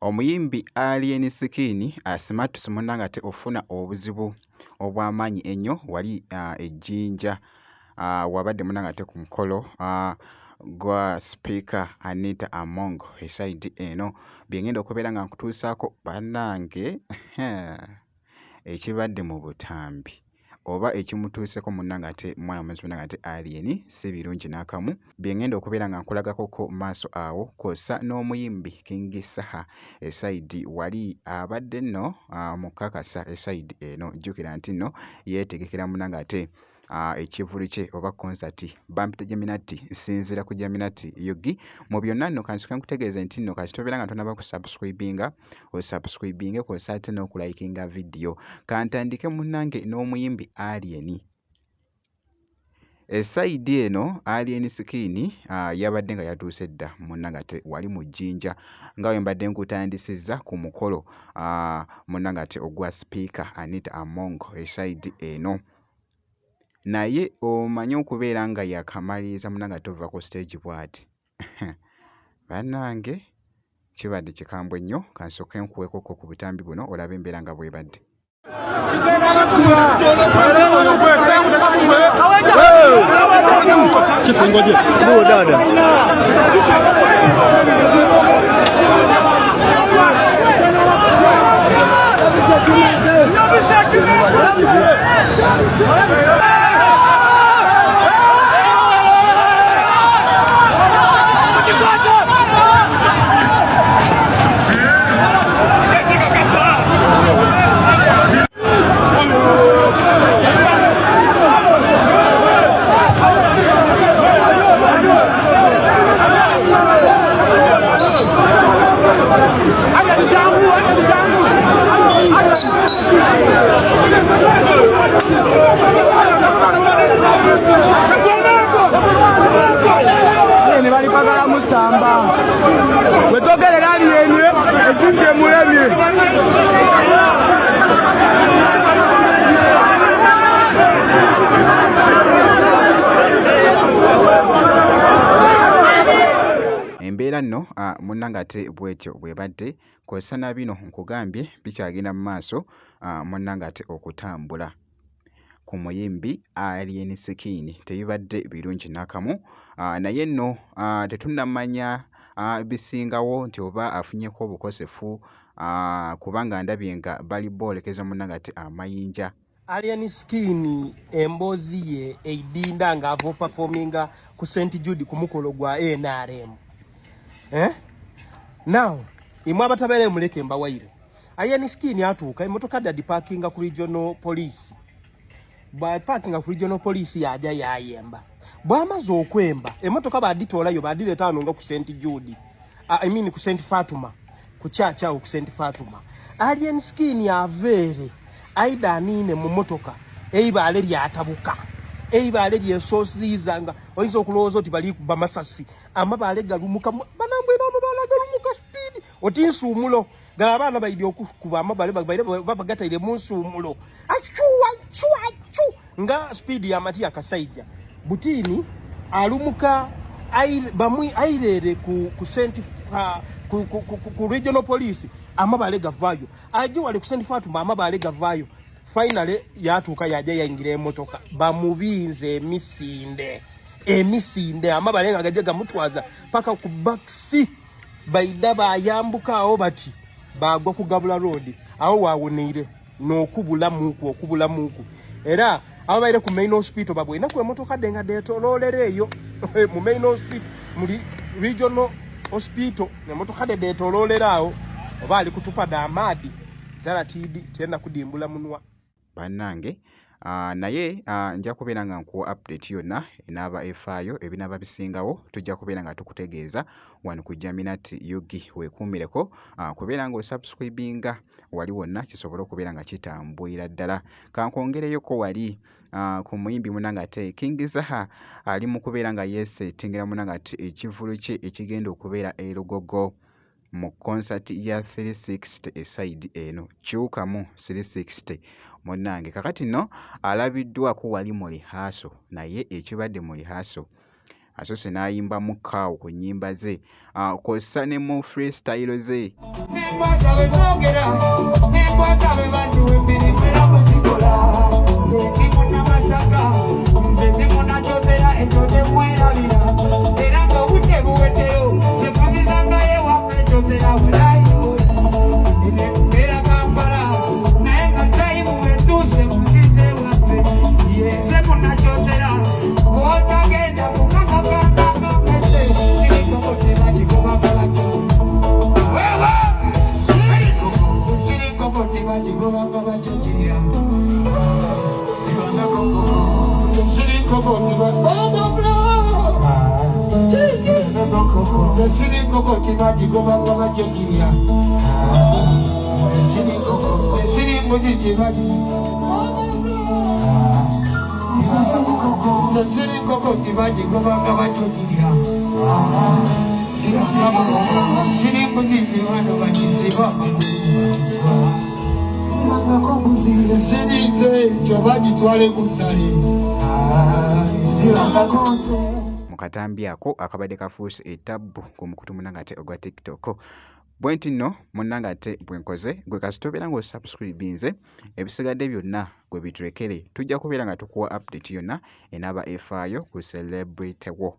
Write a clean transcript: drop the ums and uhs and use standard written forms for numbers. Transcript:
Omuyimbi Alien Skin asimattuse munnange ate okufuna obuzibu obw'amaanyi ennyo wali e Jinja w'abadde munnange ate ku mukolo gwa Sipiika Anita Among esayidi eno. Bye ŋŋenda okubeera nga nkutuusaako bannange ekibadde mu butambi oba ekimutuuseeko munnange ate mwana mulenzi munnange ate Alien si birungi n'akamu. Bye ŋŋenda okubeera nga nkulagakoko mu maaso awo kw'ossa n'omuyimbi King Saha esayidi wali abadde nno mu kkakasa esayidi eno. Jjukira nti nno yeetegekera munnange ate ekivvulu kye oba konsati bampita Jaminati nsinziira ku Jaminati UG. Mu byonna nno ka nsooke nkutegeeze nti nno kasita obeera nga tonnaba kusubscribinga osubscribinge kw'ossa ate n'okulayikinga vidiyo. Ka ntandike munnange n'omuyimbi Alien. Esayidi eno Alien Skin yabadde nga yatuuse dda munnange ate wali mu Jinja nga bwe mbadde nkutandisizza ku mukolo munnange ate ogwa Sipiika Anita Among esayidi eno. Naye omanyi okubeera nga yaakamaliriza munnange ate ova ku siteegi bw'ati bannange kibadde kikambwe nnyo ka nsooke nkuweekokko ku butambi buno olabe embeera nga bw'ebadde. Embeera nno munnange ate bw'etyo bw'ebadde kw'ossa na bino nkugambye bikyagenda mu maaso munnange ate okutambula ku muyimbi Alien Skin tebibadde birungi n'akamu naye nno tetunnamanya bisingawo nti oba afunyeeko obukosefu kubanga ndabye nga bali boolekeza munnange ate amayinja. Alien Skin emboozi ye eidinda ng'ava performinga ku St Jude ku mukolo gwa NRM. Eh? Now, imwe abatabeere muleke mbawaire. Alien Skin atuuka emotoka dda diparkinga ku regional police. Bw'aparkinga ku regional police yaja yayemba. Bw'amaze okwemba emotoka baaditoolayo baadireeta wano nga ku St Jude. I mean ku St Fatuma. Ku church awo ku St Fatuma. Alien Skin aveere aida aniine mu motoka eibaale lyatabuka eibaale lyesosiiza nga oyinza okulowooza oti bali kuba masasi amabaale galumuka banambwera amabaale agalumuka speed oti nsuumulo ga abaana baidi okukuba amabaale baire babagataire mu nsuumulo acu acu acu nga speed ya mati akasaija butini alumuka bamwi airere ku St ku regional police amabaale gavaayo aje wali ku St Fatuma amabaale gavaayo finally yatuuka yaja yayingira emotoka bamubinze emisinde emisinde amabaale nga gaje gamutwaza paka ku bakisi baida bayambuka awo bati bagwa ku Gabula Road awo wawoneire n'okubulamuku okubulamuku era ababaire ku main hospital babwena ku emotoka denga detololera eyo mu main hospital mu regional hospital emotoka de detololera awo oba ali kutupa damaadi zara tidi tena kudimbula munwa bannange naye nja kubeera nga nkuwa update yonna enaaba efaayo ebinaaba bisingawo tujja kubeera nga tukutegeeza wano ku Jaminati UG weekuumireko kubeera ng'osubscribinga wali wonna kisobole okubeera nga kitambulira ddala. Kankwongereyoko wali ku muyimbi munnange ate King Saha ali mu kubeera nga yeeseetingira munnange ate ekivvulu kye ekigenda okubeera e Lugogo. mu concert ya 360 esayidi eno kyukamu 360 munnange. Kakati nno alabiddwako wali mu rehearsal naye ekibadde mu rehearsal asoose n'ayimbamu awo ku nnyimba ze kw'ossa ne mu freestyle ze. N'embwa zaabwe zoogera, n'embwa zaabwe baziwa emmere era muzikola. Nze ndi Munnamasaka, nze ndi Munnakyotera, ekyo temwerabira. Era ng'obudde buweddeyo, nze mpozizangayo ewaffe Kyotera werayo. Nine mbeera Kampala, naye nga time etuuse muzize ewaffe. Ye nze Munnakyotera, bw'otagenda kukakakakaka mese, sirikoko tebagigobanga batyo. Wewe! Sirikoko tebagigobanga batyo kirya. Sirikoko sirikoko tebagigobanga batyo kirya. Siri tebagi. Sirikoko tebagigobanga batyo kirya. Siri mbuzi tebano bagisiba amagulu. Siri nte tebagitwale ku ttale. Mu katambi ako akabadde kafuuse etabbu ku mukutu munnange ate ogwa TikTok. Bwe nti nno munnange ate bwe nkoze gwe kasita obeera ng'osubscribinze ebisigadde byonna gwe bitulekere tujja kubeera nga tukuwa update yonna enaaba efaayo ku celebrity wo.